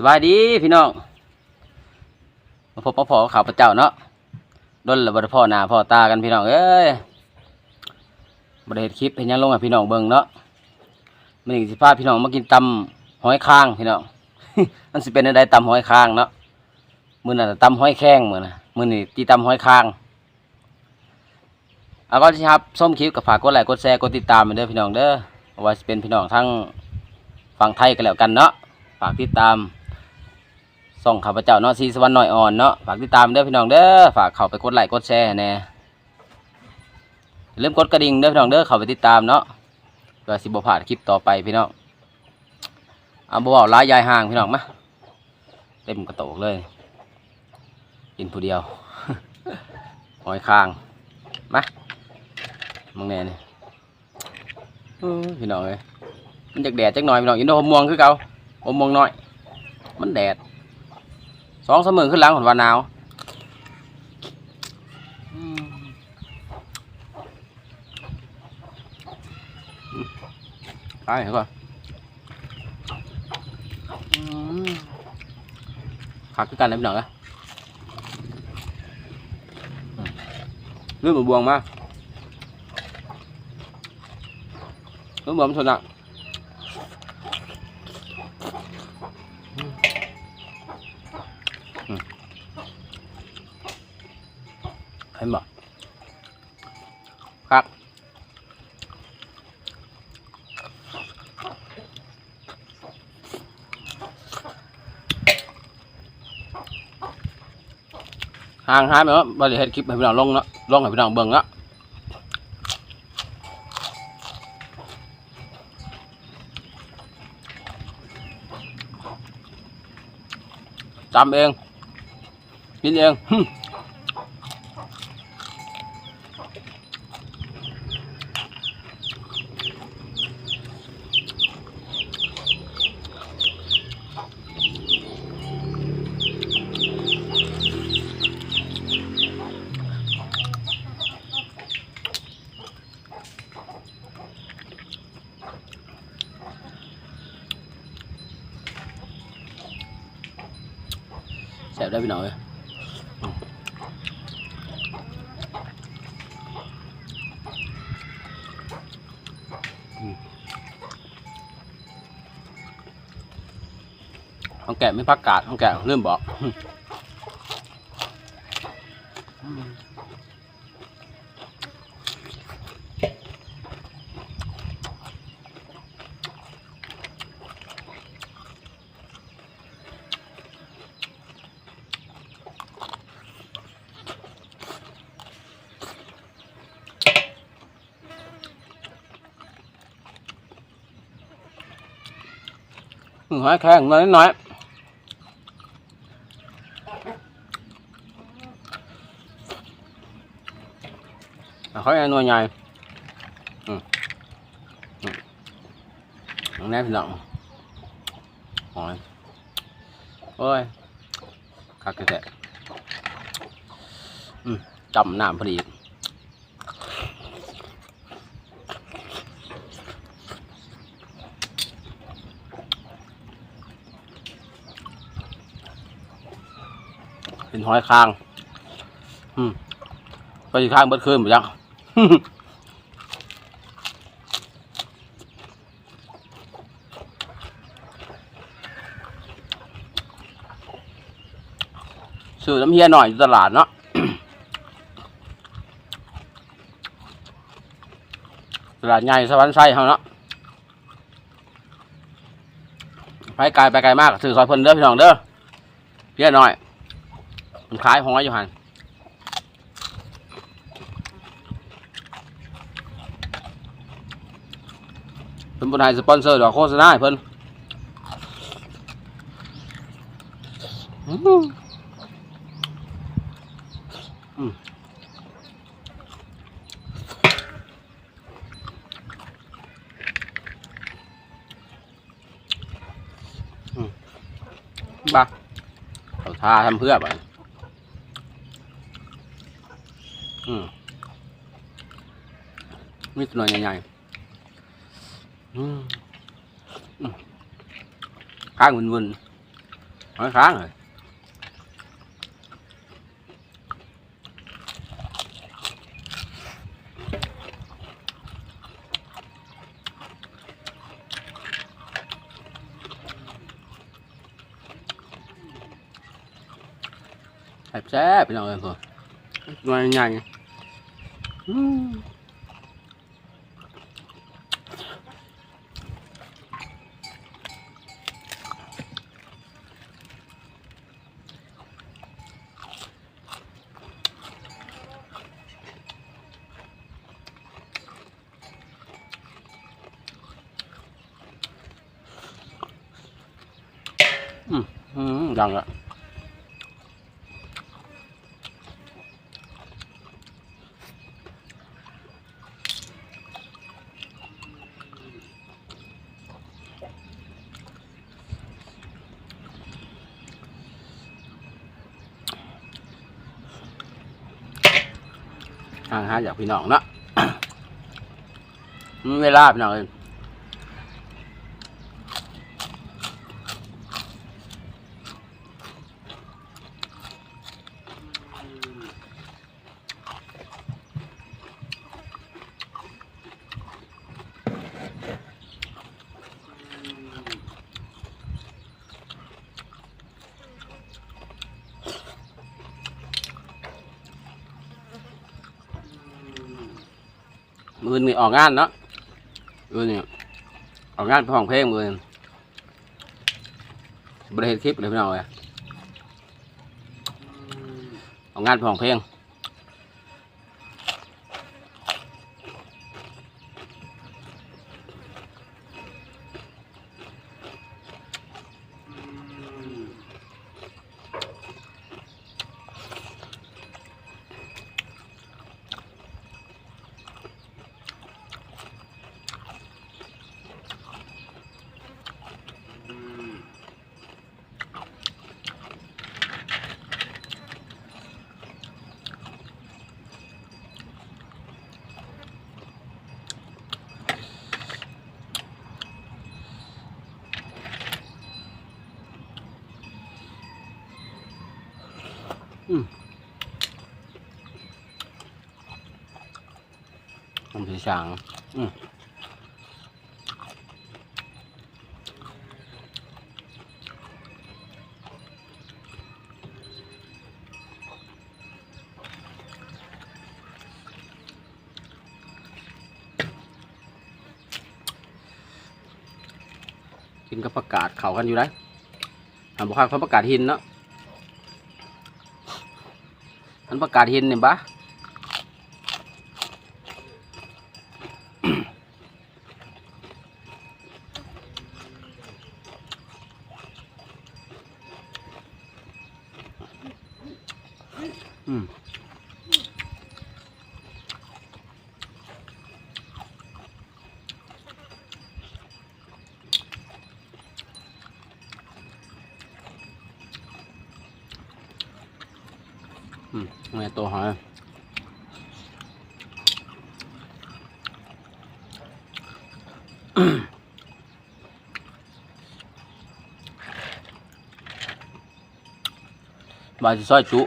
ສະບາຍດີພີ່ນ້ອງ ມາພົບມາພໍ້ກັບຂ້າພະເຈົ້າເນາະ ດົນແລ້ວບໍ່ໄດ້ພໍ້ໜ້າພໍ້ຕາກັນພີ່ນ້ອງເອີຍ ບໍ່ໄດ້ເຮັດຄລິບເຮັດຫຍັງລົງໃຫ້ພີ່ນ້ອງເບິ່ງເນາະ. ມື້ນີ້ຊິພາພີ່ນ້ອງມາກິນຕຳຫອຍຄາງພີ່ນ້ອງ ມັນຊິເປັນແນວໃດຕຳຫອຍຄາງເນາະ. ມື້ນັ້ນຕຳຫອຍແຄງ ມື້ນະ ມື້ນີ້ຕິຕຳຫອຍຄາງ. ອາ ກ່ອນຊິຮັບຊົມຄລິບກໍຝາກກົດໄລ້ກົດແຊກົດຕິດຕາມໃຫ້ເດີພີ່ນ້ອງເດີ ບໍ່ວ່າຊິເປັນພີ່ນ້ອງທາງຝັ່ງໄທກໍແລ້ວກັນເນາະ ຝາກຕິດຕາມຊ່ອງຂ້າພະເຈົ້າເນາະ ສີສະຫວັນນ້ອຍອ່ອນເນາະ ຝາກຕິດຕາມເດີພີ່ນ້ອງເດີ ຝາກເຂົ້າໄປກົດໄລ້ກົດແຊໃຫ້ແດ່ ຢ່າລືມກົດກະດິ່ງເດີພີ່ນ້ອງເດີ ເຂົ້າໄປຕິດຕາມເນາະ ເພື່ອຊິບໍ່ພາດຄລິບຕໍ່ໄປພີ່ນ້ອງ. ເອົາ ບໍ່ເວົ້າຫຼາຍຢາຍຫ່າງພີ່ນ້ອງ ມາ ເຕັມກະໂຕກເລີຍ ກິນຜູ້ດຽວ ຫອຍຄາງ ມາ ເບິ່ງແດ່ນີ້ ໂອ້ຍ ພີ່ນ້ອງເອີຍ ມັນຢາກແດດຈັກໜ່ອຍພີ່ນ້ອງ ຢູ່ໃນຮົ່ມມ່ວງຄືເກົ່າ ຮົ່ມມ່ວງນ້ອຍ ມັນແດດ ສອງສາມມື້ຄືນຫຼັງພຸ້ນວ່າໜາວ ອືມ. ອືມ ໄປກ່ອນ ອືມ ຄັກຄືກັນເລີຍພີ່ນ້ອງເອີຍ ອືມ ລືມເອົາບ່ວງມາ ລືມເອົາບ່ວງມາຊົນນະ ອືມ ເຫັນບໍ່? ຄັກ ຫ່າງຫາຍໄປເນາະ ບໍ່ໄດ້ເຮັດຄລິບໃຫ້ພີ່ນ້ອງລົງເນາະ ລົງໃຫ້ພີ່ນ້ອງເບິ່ງເນາະ ຕຳເອງ ກິນເອງ ແຊບເດີພີ່ນ້ອງເອີຍ ອືມ ອືມ ຂອງແກ້ມມີຜັກກາດ ຂອງແກ້ມລືມບອກ ອືມ ອືມ. ຫອຍແຄງໜ້ອຍໆ ຫອຍໜ່ວຍໃຫຍ່ ອືມ ອືມ ເບິ່ງແດ່ພີ່ນ້ອງ ຫອຍ ໂອ້ຍ ຄັກແທ້ໆ ອືມ ຈ້ຳນ້ຳພໍດີ. ເປັນຫອຍຄາງ ອືມ ໄປຊິຄ້າງເບິດຄືນບໍ່ຈັກ. ຊື້ນຳເຮຍນ້ອຍຢູ່ຕະຫຼາດເນາະ ຕະຫຼາດໃຫຍ່ສະຫວັນໄຊເຮົາເນາະ ໃຜໄກໄປໄກມາກໍຊື້ຊ່ອຍເພິ່ນເດີພີ່ນ້ອງເດີ ເຮຍນ້ອຍ ເພິ່ນຂາຍຫອຍຢູ່ຫັ້ນ. ເພິ່ນບໍ່ໄດ້ສະປອນເຊີດອກ ໂຄສະນາໃຫ້ເພິ່ນ ອືມ ອືມ. ອືມ ບາ ເຂົາທາທຳເພື່ອບາດນີ້ ອືມ ມີແຕ່ໜ່ວຍໃຫຍ່ໆ ອືມ ອືມ ຄ້າງເວີນໆ. ຫອຍຄ້າງເລີຍ. ແຊບໆ ພີ່ນ້ອງເອີຍ ພຸ້ນ ໜ່ວຍໃຫຍ່ ອືມ. ອືມ ອືມ ຍັງລະ. ຫາ ຫາຢາກ ພີ່ນ້ອງເນາະ ມີເວລາ ພີ່ນ້ອງເອີຍ. ມື້ອື່ນນີ້ອອກງານເນາະ ມື້ອື່ນນີ້ອອກງານໄປຮ້ອງເພງ ມື້ອື່ນ ບໍ່ໄດ້ເຮັດຄລິບເລີຍ ພີ່ນ້ອງເອີຍ ອອກງານໄປຮ້ອງເພງ. ອືມ ມັນຊິຊ່າງ ອືມ. ກິນກັບຜັກກາດເຂົ້າກັນຢູ່ໃດ໋ ຫາບໍ່ຄັກເທົ່າຜັກກາດຫີນເນາະ ອັນຜັກກາດຫີນນີ້ບາ ອືມ. ອືມ ແມ່ນໂຕຫອຍ ວ່າຊິຊອຍຈຸ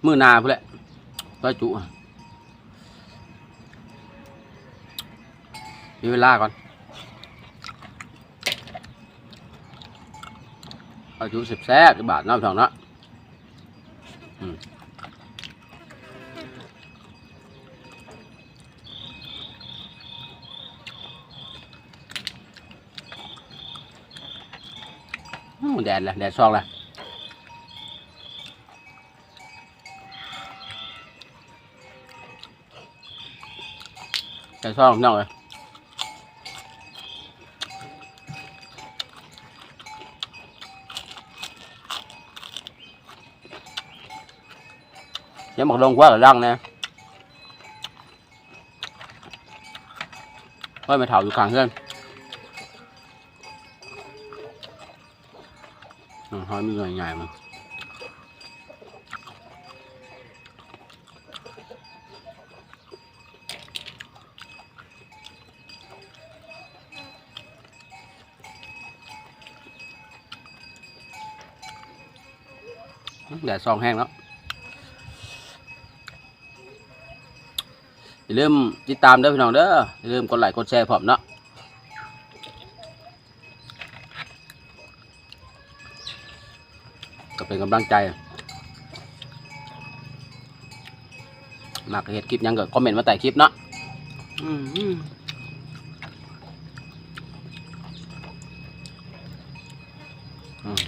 ມື້ໜ້າພຸ້ນແຫຼະ ຊອຍຈຸ ມີເວລາກ່ອນ ຊອຍຈຸແຊບໆ ຈັກບາດເນາະ ພີ່ນ້ອງເນາະ ອືມ. ອືມ ແດດລະ ແດດຊອກລະ ແດດຊອກ ພີ່ນ້ອງເອີຍ. ສຽງບັກດົງຄວາຍກະດັງແດ່ ຄວາຍແມ່ເຖົ້າຢູ່ຂ້າງເຮືອນ ອືມ ຫອຍມັນໜ່ວຍໃຫຍ່ມັນ. ອ ແດດສ່ອງແຮງເນາະ. ຢ່າລືມຕິດຕາມເດີພີ່ນ້ອງເດີ, ຢ່າລືມກົດໄລກົດແຊພ້ອມເນາະ. ກໍເປັນກຳລັງໃຈ, ມັກເຮັດຄລິບຫຍັງກໍຄອມເມັນມາໃຕ້ຄລິບເນາະ. ອືມ ອືມ ອືມ.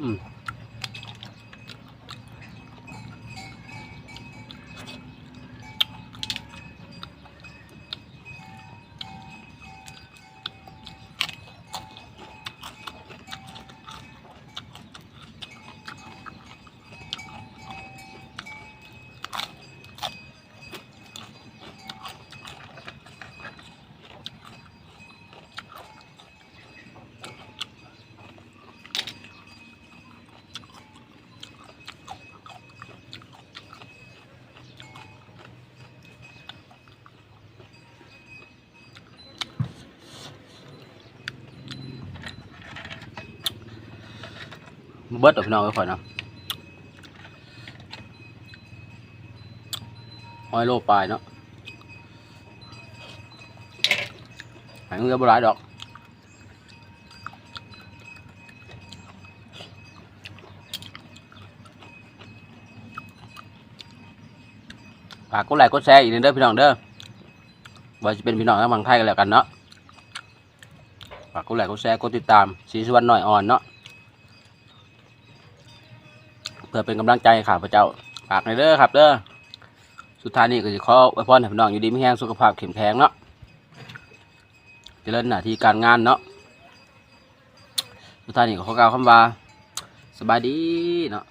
ອືມ. ເບິດແລ້ວພີ່ນ້ອງເອີຍ ຂ້ອຍນະ ຮ້ອຍໂລປາຍເນາະ. ໃຫ້ເຫຼືອບໍ່ຫຼາຍດອກ. ຝາກກົດໄລກົດແຊອີກແດ່ເດີພີ່ນ້ອງເດີ, ບໍ່ວ່າຊິເປັນພີ່ນ້ອງທາງຝັ່ງໄທກໍແລ້ວກັນເນາະ. ຝາກກົດໄລກົດແຊ ກົດຕິດຕາມ ສີສຸວັນນ້ອຍອ່ອນເນາະ ເພື່ອເປັນກຳລັງໃຈໃຫ້ຂ້າພະເຈົ້າ. ຝາກແດ່ເດີຄັບເດີ. ສຸດທ້າຍນີ້ກໍຊິຂໍອວຍພອນໃຫ້ພີ່ນ້ອງຢູ່ດີມີແຮງ ສຸຂະພາບເຂັ້ມແຂງເນາະ, ຈະເລີນໜ້າທີ່ການງານເນາະ. ສຸດທ້າຍນີ້ກໍຂໍກ່າວຄຳວ່າ ສະບາຍດີເນາະ.